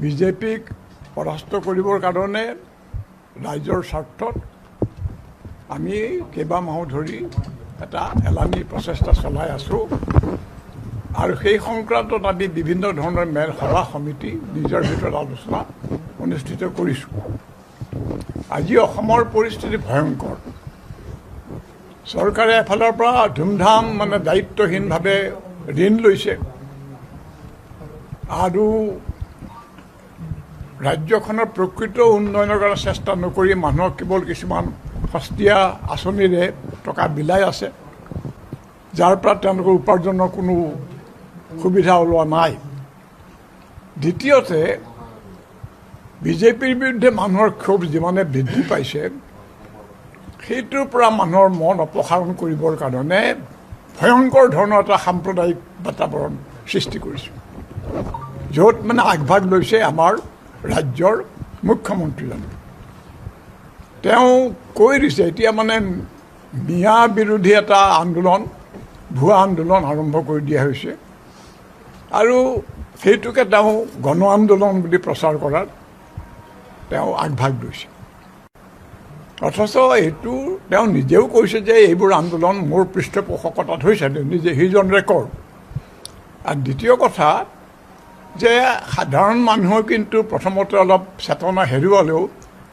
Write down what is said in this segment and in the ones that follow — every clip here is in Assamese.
বিজেপিক পৰাস্ত কৰিবৰ কাৰণে ৰাইজৰ স্বাৰ্থত আমি কেইবামাহো ধৰি এটা এলানি প্ৰচেষ্টা চলাই আছোঁ আৰু সেই সংক্ৰান্তত আমি বিভিন্ন ধৰণৰ মেল সভা সমিতি নিজৰ ভিতৰত আলোচনা অনুষ্ঠিত কৰিছোঁ। আজি অসমৰ পৰিস্থিতি ভয়ংকৰ। চৰকাৰে এফালৰ পৰা ধুমধাম মানে দায়িত্বহীনভাৱে ঋণ লৈছে আৰু ৰাজ্যখনৰ প্ৰকৃত উন্নয়নৰ কাৰণে চেষ্টা নকৰি মানুহক কেৱল কিছুমান সস্তীয়া আঁচনিৰে টকা বিলাই আছে, যাৰ পৰা তেওঁলোকৰ উপাৰ্জনৰ কোনো সুবিধা ওলোৱা নাই। দ্বিতীয়তে, বিজেপিৰ বিৰুদ্ধে মানুহৰ ক্ষোভ যিমানে বৃদ্ধি পাইছে, সেইটোৰ পৰা মানুহৰ মন অপসাৰণ কৰিবৰ কাৰণে ভয়ংকৰ ধৰণৰ এটা সাম্প্ৰদায়িক বাতাবৰণ সৃষ্টি কৰিছে, য'ত মানে আগভাগ লৈছে আমাৰ ৰাজ্যৰ মুখ্যমন্ত্ৰীজন। তেওঁ কৈ দিছে এতিয়া মানে মিয়া বিৰোধী এটা আন্দোলন, ভুৱা আন্দোলন আৰম্ভ কৰি দিয়া হৈছে আৰু সেইটোকে তেওঁ গণ আন্দোলন বুলি প্ৰচাৰ কৰাত তেওঁ আগভাগ লৈছে। অথচ এইটো তেওঁ নিজেও কৈছে যে এইবোৰ আন্দোলন মোৰ পৃষ্ঠপোষকতাত হৈছে, নিজে সিজন ৰেকৰ্ড। আৰু দ্বিতীয় কথা যে সাধাৰণ মানুহে কিন্তু প্ৰথমতে অলপ চেতনা হেৰুৱালেও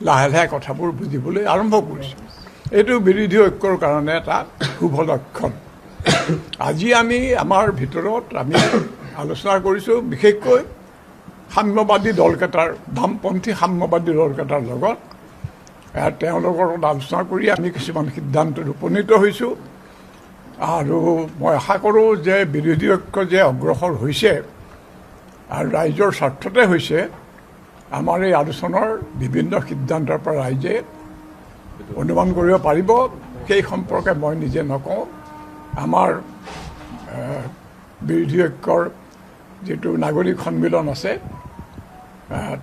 লাহে লাহে কথাবোৰ বুজিবলৈ আৰম্ভ কৰিছে। এইটো বিৰোধী ঐক্যৰ কাৰণে এটা শুভ লক্ষণ। আজি আমি আমাৰ ভিতৰত আমি আলোচনা কৰিছোঁ, বিশেষকৈ সাম্যবাদী দলকেইটাৰ, বামপন্থী সাম্যবাদী দলকেইটাৰ লগত তেওঁলোকৰ লগত আলোচনা কৰি আমি কিছুমান সিদ্ধান্তত উপনীত হৈছোঁ। আৰু মই আশা কৰোঁ যে বিৰোধী ঐক্য যে অগ্ৰসৰ হৈছে আৰু ৰাইজৰ স্বাৰ্থতে হৈছে, আমাৰ এই আলোচনাৰ বিভিন্ন সিদ্ধান্তৰ পৰা ৰাইজে অনুমান কৰিব পাৰিব। সেই সম্পৰ্কে মই নিজে নকওঁ। আমাৰ বিৰোধী ঐক্যৰ যিটো নাগৰিক সন্মিলন আছে,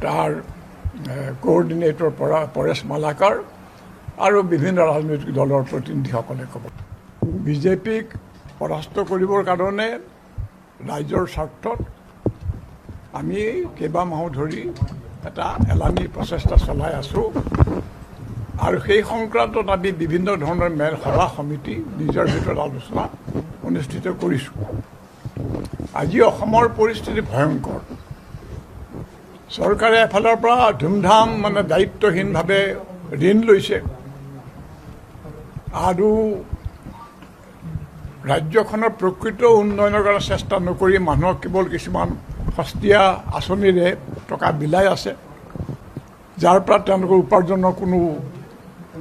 তাৰ কোঅৰ্ডিনেটৰ পৰা পৰেশ মালাকাৰ আৰু বিভিন্ন ৰাজনৈতিক দলৰ প্ৰতিনিধিসকলে ক'ব। বিজেপিক পৰাস্ত কৰিবৰ কাৰণে ৰাইজৰ স্বাৰ্থত আমি কেইবামাহো ধৰি এটা এলানি প্ৰচেষ্টা চলাই আছোঁ আৰু সেই সংক্ৰান্তত আমি বিভিন্ন ধৰণৰ মেল সভা সমিতি নিজৰ ভিতৰত আলোচনা অনুষ্ঠিত কৰিছোঁ। আজি অসমৰ পৰিস্থিতি ভয়ংকৰ। চৰকাৰে এফালৰ পৰা ধুমধাম মানে দায়িত্বহীনভাৱে ঋণ লৈছে আৰু ৰাজ্যখনৰ প্ৰকৃত উন্নয়নৰ কাৰণে চেষ্টা নকৰি মানুহক কেৱল কিছুমান সস্তীয়া আঁচনিৰে টকা বিলাই আছে, যাৰ পৰা তেওঁলোকৰ উপাৰ্জনৰ কোনো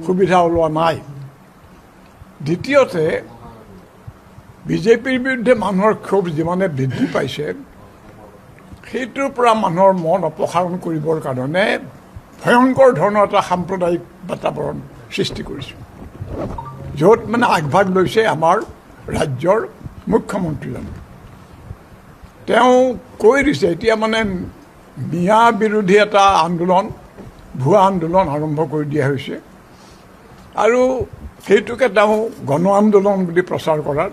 সুবিধা ওলোৱা নাই। দ্বিতীয়তে, বিজেপিৰ বিৰুদ্ধে মানুহৰ ক্ষোভ যিমানে বৃদ্ধি পাইছে, সেইটোৰ পৰা মানুহৰ মন অপসাৰণ কৰিবৰ কাৰণে ভয়ংকৰ ধৰণৰ এটা সাম্প্ৰদায়িক বাতাবৰণ সৃষ্টি কৰিছে, য'ত মানে আগভাগ লৈছে আমাৰ ৰাজ্যৰ মুখ্যমন্ত্ৰীজন। তেওঁ কৈ দিছে এতিয়া মানে মিয়া বিৰোধী এটা আন্দোলন, ভুৱা আন্দোলন আৰম্ভ কৰি দিয়া হৈছে আৰু সেইটোকে তেওঁ গণ আন্দোলন বুলি প্ৰচাৰ কৰাত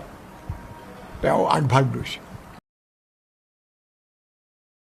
তেওঁ আগভাগ লৈছে।